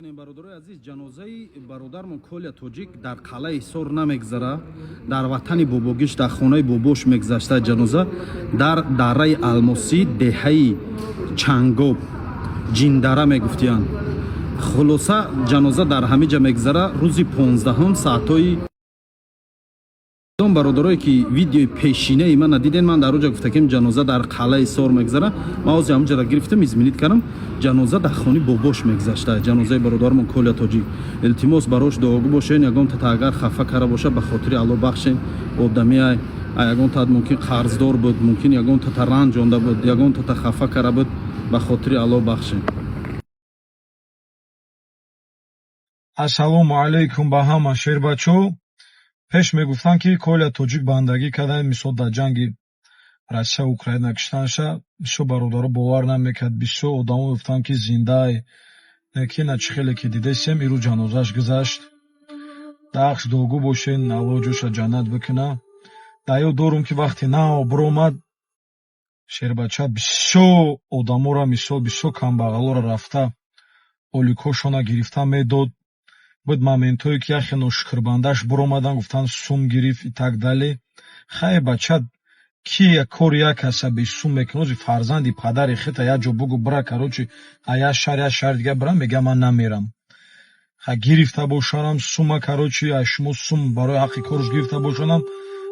мекунем, бародарои азиз, ҷанозаи бародармон Коля Тоҷик дар қалъаи Ҳисор намегзара, дар ватани бобогиш, дар хонаи бобош мегзашта. Ҷаноза дар дараи Алмосӣ, деҳаи Чангоб, Ҷиндара мегуфтиянд. Хулоса, ҷаноза дар ҳамин ҷа мегзара, рӯзи 15-ум, саатҳои. Он бародарое ки видеои пешинаи ман надиден, ман дар оҷа гуфтакем, ҷаноза дар қалъаи Ҳисор мегзара. Ман ҳозир ҳамунҷара гирифтам, изменить кардам. Ҷаноза дар хони бобош мегзашта, ҷанозаи бародармон Коля Тоҷик. Илтимос, барош дуогӯ бошен. Ягон тата агар хафа карда боша, ба хотири Алло бахшен. Одамиай, ягон тат мумкин қарздор буд, мумкин ягон тата ранҷонда буд, ягон тата хафа карда буд, ба хотири Алло бахшен. Ассалому алайкум ба ҳама шербачо. Пеш мегуфтанд, ки Коля Тоҷик бандагӣ карда, мисол, дар ҷанги Россия Украина киштанша. Бисёр бародаро бовар намекард, бисёр одамо мегуфтанд, ки зиндаи. Лекин на, чӣ хеле ки дидесем, ирӯз ҷанозааш гузашт. Дахш дуогӯ бошен, Аллоҳ ҷоша ҷаннат бикуна. Дар ёд дорум, ки вақте нав биромад шербача, бисёр одаморо, мисол, бисёр камбағалоро рафта оликошона гирифта медод. Буд моментҳое, ки яхе ношукрбандаш биромаданд, гуфтанд, сум гирифт и так далее. Хай, бача, ки кори як каса бесум мекунад? Ози фарзанди падари хета як ҷо бугӯ, бира, короче, а як шаҳр як шаҳри дига бира, мега, ман намерам. Ха, гирифта бошанам сума, короче, аз шумо сум барои ҳаққи корш гирифта бошанам,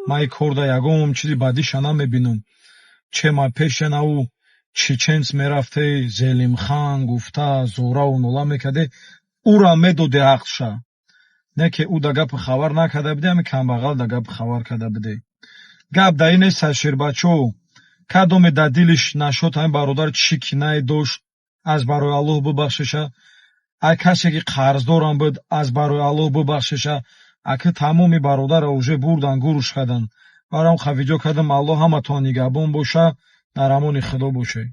ман ин корда ягон чизи бадиша намебинам. Чема пешена ӯ чеченц мерафте, Зелимхан гуфта зораву нола мекарде, ӯра медоде ҳақша. Не ки ӯ да гапи хабар накарда буде, ҳами камбағал да гапи хабар карда буде. Гап дар ин нест, шербачо, кадоме дар дилиш нашуд, ҳамин бародар чӣ кинае дошт, аз барои Аллоҳ бибахшиша. Ай касе ки қарздорам буд, аз барои Аллоҳ бибахшиша. Аки тамоми бародарро уже бурдан, гуруш карданд. Барам ха видео кардам. Аллоҳ ҳаматон нигаҳбон боша, дар амони Худо бошед.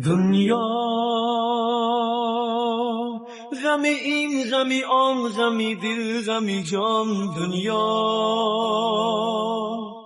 Дунё ғами ин, ғами он, ғами дил, ғами ҷон, дунё.